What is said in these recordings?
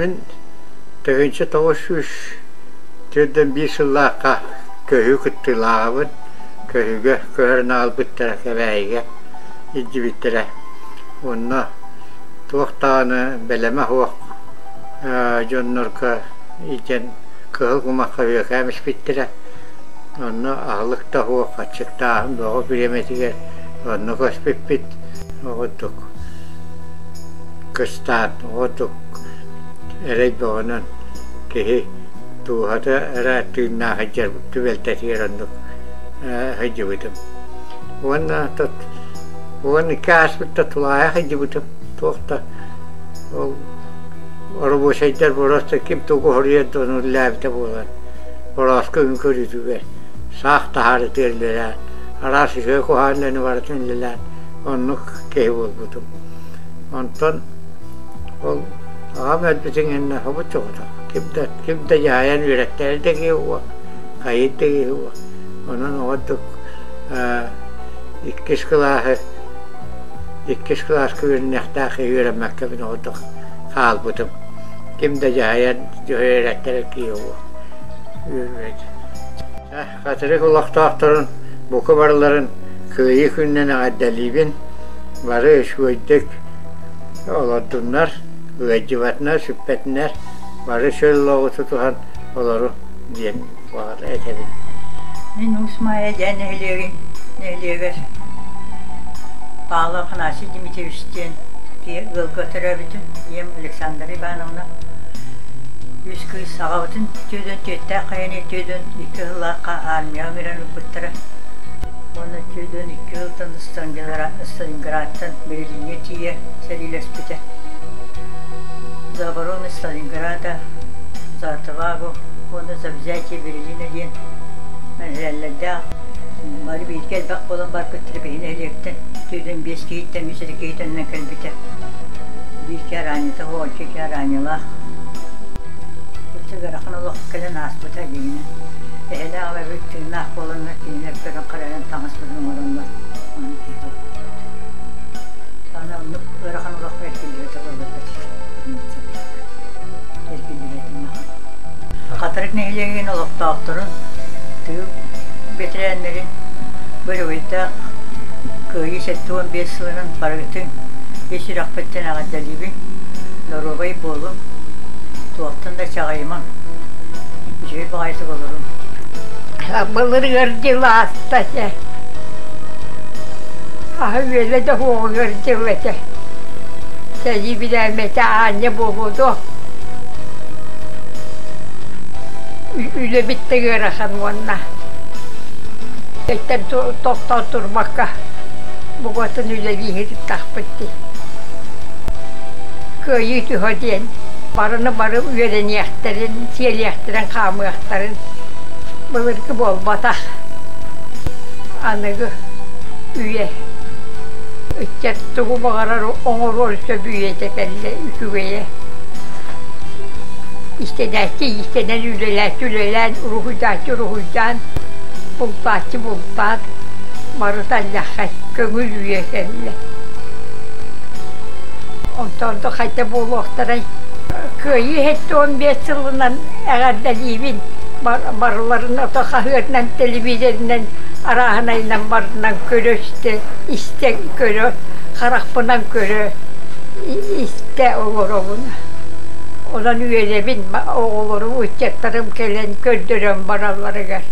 Мин 1941 сыллаахха көһүү кыттыылааҕабын. Көһүүгэ көһөрөн аҕалбыттара Кэбээйигэ илдьибиттэрэ. Онно туох даҕаны бэлэмэ суох дьоннорго илдьэн кыһыл кумахха үөкээн испиттэрэ. Онно аһылык да суох, аччыктааһын бөҕө бириэмэтигэр онно көспүппүт. Ол курдук кыстаан, ол курдук эрэй бөҕөнөн киһи дууһата эрэ тыыннаах сылдьар түбэлтэтигэр оннук сылдьыбытым. Уонна 12 ааспыт да тулаайах сылдьыбытым. Туох да ол оробуочайдар просто ким тугу хоруйар да ону үлэлээбитэ буолан борооско күн көрүүтүгэр саах таһаарытыгар үлэлээн араас үчүгэй куһаҕан үлэни барытын үлэлээн оннук киһи буолбутум. Онтон ол аҕам өлбүтүн кэннэ хобут-чоҕотох ким да ким да дьаһайан үөрэттэрэр да киһи уо, хайыыр да киһи уо. Онон оҕордук иккис кылааһы иккис кылааска үөрэниэхтээх киһи үөрэммэккэбин оҕордук хаалбытым. Ким да дьаһайан үөрэттэрэр киһи уо. Хатырык олохтоохторун бука барыларын Кыайыы күнүнэн эҕэрдэлиибин! Бары үчүгэйдик олордуннар, ыалдьыбатынар, сүппэтиннэр, бары чөл олоҕу тутуһан олору диэн баҕата этэбин. Мин Уус Маайа диэн нэһилиэгин нэһилиэгэр Павлов Афанасий Дмитриевич диэн ыалга төрөөбүтүм. Ийэм Александра Ивановна үс кыыс аҕабытын түөдөн түөттээх хайаны түөдөн икки сыллаахха армияҕа ыҥыран ылбыттара. Уонна 42 сылтан Сталинградтан Берлиҥҥэ тиийэ сэриилэспитэ. За оборону Сталинграда, за отвагу уонна за взятие Берлина диэн мэтээллэрдээх бары бииргэ элбэх буолан барбыттара биһи нэһилиэктэн 45 киһиттэн үс эрэ киһи төннөн кэлбитэ. Биир киһи араанньыта суох, икки киһи араанньылаах. Өссө ыарахан олох кэлэн ааспыта дьиҥинэн. Эһэлээх эбэбит тыыннаах буоланнар кинилэр көрөн-харайан таҥаспытын оҥороннор онон киһи буолбуппут. Аны оннук ыарахан олоххо эргиллибэтэ буолларбыт эргиллибэтин нахан. Хатырык нэһилиэгин олохтоохторун, тыыл бэтэрээннэрин бойобуйдаах Кыайыы 75 сылынан барыгытын ис сүрэхпиттэн эҕэрдэлиибин. Доруобай буолуҥ, туохтан да чаҕыйымаҥ, үчүгэй баҕайытык олоруҥ. Былыргы дьыл ааста этэ. Аһы-үөлэ да суоҕугар дьыл этэ. Сэрии бирээмэтэ аанньа буолуо дуо? Үлэбит да ыарахан уонна тохтоон турбакка букатын үлэлии сырыттахпыт дии. Кыайыы түһэ диэн барыны бары үөрэниэхтэрин, сиэлиэхтэрин, хаамыахтарын былыргы буолбатах. Аныгы үйэ ыччат тугу баҕарар оҥоруон сөп үйэтэ кэллэ үчүгэйэ. Истэнээччи иистэнэн үлэлээччи үлэлээн, уруһуйдааччы уруһуйдаан, бултааччы бултаан барыта аллаххай көҥүл үйэ кэллэ. Онтон да хайда буолуохтарай? Кыайыы 75 сылынан эҕэрдэлиибин барыларын ото хаһыатынан, телевизорынан, арааһынайынан барытынан көрө-истэ, истэ көрө, харахпынан көрө, истэ олоробун. Онон үөрэбин, оҕолорум, ыччаттарым кэлэн көрдөрөн баралларыгар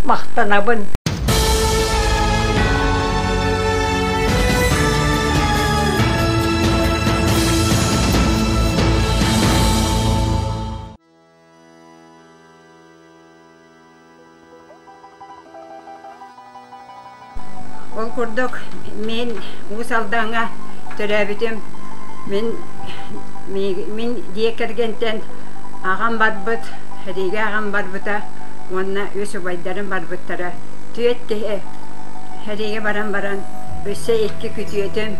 махтанабын. Ол курдук мин Уус Алдаҥҥа төрөөбүтүм. Мин мин дьиэ кэргэнтэн аҕам барбыт, сэриигэ аҕам барбыта уонна үс убайдарым барбыттара. Түөрт киһи сэриигэ баран баран өссө икки күтүөтүм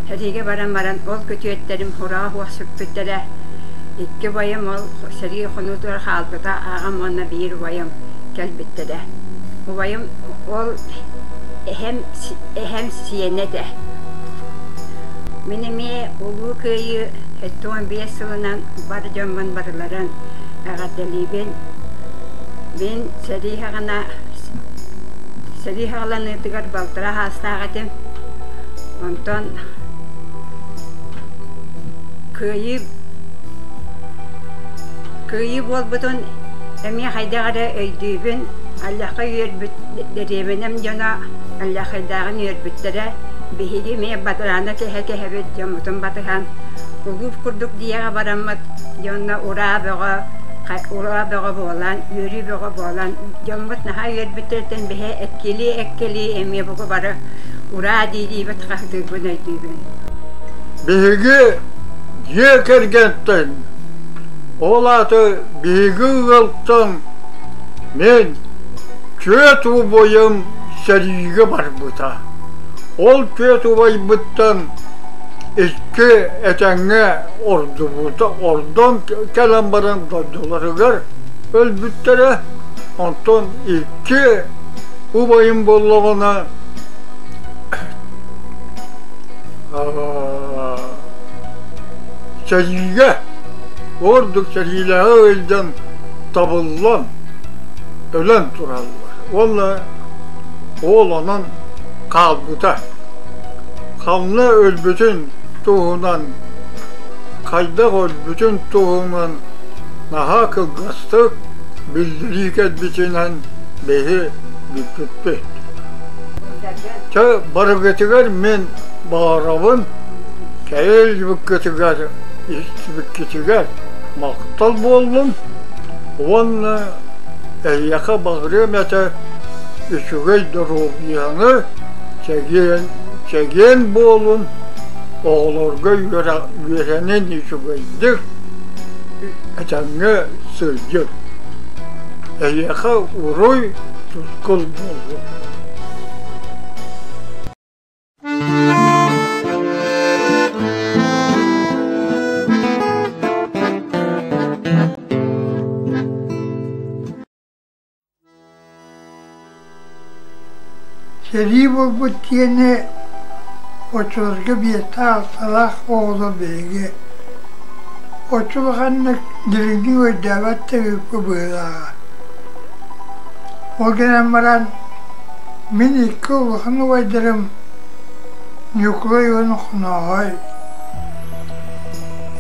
сэриигэ баран баран ол күтүөттэрим хураҕа суох сүппүттэрэ. Икки убайым ол сэрии хонуутугар хаалбыта, аҕам уонна биир убайым кэлбиттэрэ. Убайым ол эһэм эһэм сиэнэ этэ. Мин эмиэ Улуу Кыайыы 75 сылынан бар дьоммун барыларын эҕэрдэлиибин. Мин сэрии саҕана сэрии саҕаланыытыгар балтараа саастаах этим. Онтон кыайыы кыайыы буолбутун эмиэ хайдах эрэ өйдүүбүн. Аллахха үөрбүт дэриэбинэм дьоно Аллахайдааҕын үөрбүттэрэ. Биһиги эмиэ бадараана кэһэ-кэһэбит дьоммутун батыһан кулууп курдук дьиэҕэ бараммыт дьонно ураа бөҕө ураа бөҕө буолан, үөрүү бөҕө буолан дьоммут наһаа үөрбүттэриттэн биһи эккилии-эккилии эмиэ бугу бары ураа дии-диибит хаһытыырбын өйдүүбүн. Биһиги дьиэ кэргэнтэн, ол аата биһиги ыалтан мин түөрт убайым сэриигэ барбыта. Ол түөрт убайбыттан икки этэҥҥэ ордубута, ордон кэлэн баран дойдуларыгар өлбүттэрэ. Онтон икки убайым буоллаҕына сэриигэ ордук сэриилэһэ сылдьан табыллан өлөн тураллар уонна ол онон хаалбыта. Ханна өлбүтүн туһунан, хайдах өлбүтүн туһунан наһаа кылгастык биллэрии кэлбитинэн биһи бүппүппүт. Чэ, барыгытыгар мин баҕарабын кэлбиккитигэр, истибиккитигэр махтал буоллун уонна эһиэхэ баҕарыам этэ үчүгэй доруобуйаны, чэгиэн, чэгиэн буолун, оҕолорго үөрэнин үчүгэйдик, этэҥҥэ сылдьын. Эһиэхэ уруй, тускул буоллун. Сэрии буолбут диэни оччолорго биэстээх-алталаах оҕолор биһиги оччо улаханнык дириҥник өйдөөбөт да эбиппит быһыылааҕа. Ол гынан баран мин икки улахан убайдарым Ньукулай уонна Хонооһой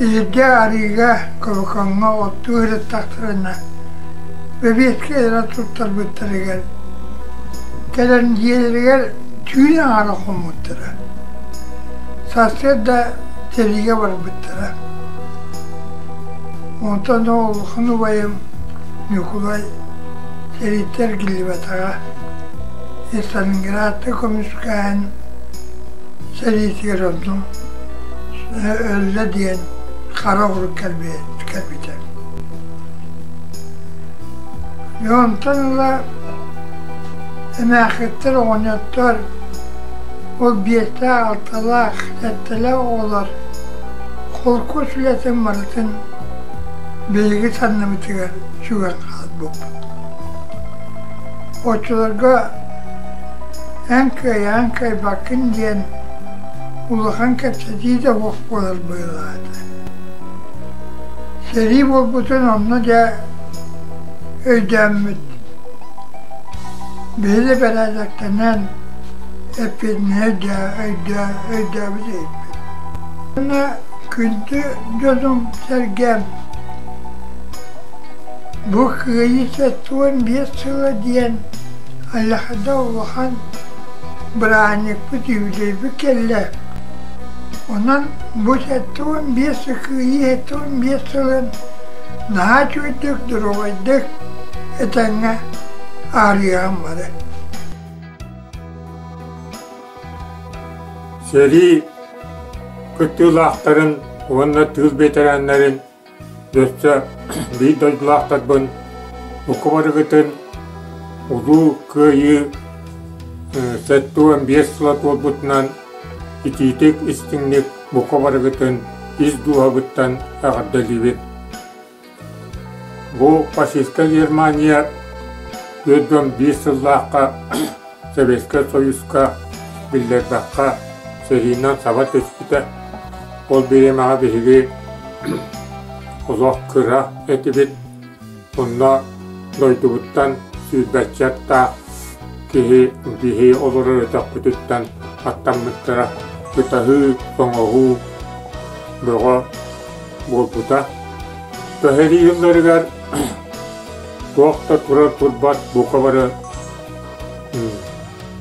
Иһирдьэ арыыга Кобокоҥҥо оттуу сырыттахтарына бэбиэскэ эрэ туттарбыттарыгар кэлэн дьиэлэригэр түүн аҥаара хоммуттара. Сарсыарда сэриигэ барбыттара. Онтон ол улахан убайым Ньукулай сэрииттэн эргиллибэтэҕэ. Сталинградты көмүскээн сэриитигэр онно өллө диэн хара оҕурук кэлбитэ. Онтон ыла эмээхситтэр, оҕонньоттор ол биэстээх-алталаах, сэттэлээх оҕолор холкуос үлэтин барытын биһиги санныбытыгар сүгэн хаалбыппыт. Оччолорго эн кыайаҕын кыайбаккын диэн улахан кэпсэтии да суох буолар быһыылаах этэ. Сэрии буолбутун онно дьэ өйдөөммүт, биһиги бэрээдэктэнэн эппиэтинэһи өйдөөбүт эбиппит. Уонна күндү дьонум-сэргэм бу Кыайыы 75 сыла диэн Аллахада улахан бырааһынньыкпыт юбилейбыт кэллэ. Онон бу 75 Кыайыы 75 сылын наһаа үчүгэйдик, доруобайдык этэҥҥэ аарыйаҕым бары. Сэрии кыттыылаахтарын уонна тыыл бэтэрээннэрин өссө биир дойдулаахтарбын бука барыгытын Улуу Кыайыы 75 сыла туолбутунан итиитик истиҥник бука барыгытын ис дууһабыттан эҕэрдэлиибин. Бу фашистскай Германия 41 сыллаахха Советскай Союзка биллэрбэххэ сэриинэн саба түспүтэ. Ол бириэмэҕэ биһиги Олох кыра этибит. Онно дойдубуттан сүүрбэччэ аттаах киһи биһи олорор өтөхпүтүттэн аттаммыттара ытаһыы, тоҥоһуу бөҕө буолбута. Көһөрүү сылларыгар туох да турар турбат бука бары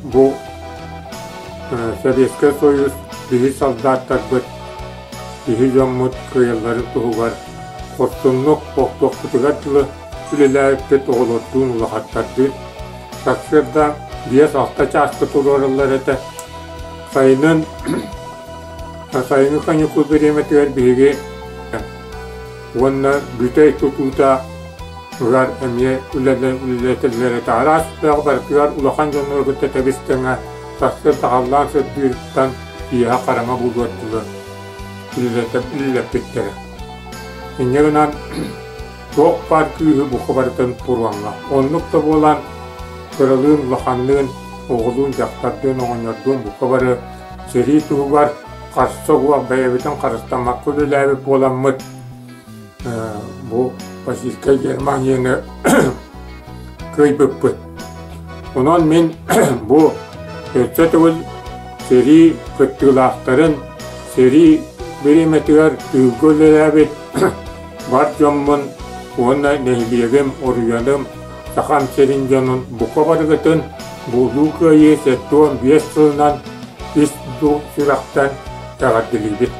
бу Советскай Союз биһи солдаттарбыт, биһи дьоммут кыайалларын туһугар хорсуннук охтуохпутугар дылы үлэлээбиппит оҕолордуун улахаттардыын сарсыарда 5-6 чааска туруораллар этэ. Сайынын сайыҥҥы каникул бириэмэтигэр биһиги уонна бүтэй тутуута ыгар эмиэ үлэлэтэллэр этэ. Араас үөрэҕи барытыгар улахан дьоннору кытта тэбис-тэҥэ сарсыарда халлаан сырдыырыттан киэһэ хараҥа буолуор дылы үлэлэппиттэрэ. Инньэ гынан туох баар күүһү бука барытын туруоҥҥа. Оннук да буолан кыралыын, улаханныын, оҕолуун, дьахтардыын, оҕонньордуун бука бары сэрии туһугар харса суох бэйэбитин харыстаммакка үлэлээбит буоламмыт бу фашистскай Германияны кыайбыппыт. Онон мин бу өссө төгүл сэрии кыттыылаахтарын, сэрии бириэмэтигэр тыылга үлэлээбит бар дьоммун уонна нэһилиэгим, оруйаным, Сахам сирин дьонун бука барыгытын Буолуу Кыайыы 75 сылынан ис сүрэхтэн эҕэрдэлиибит.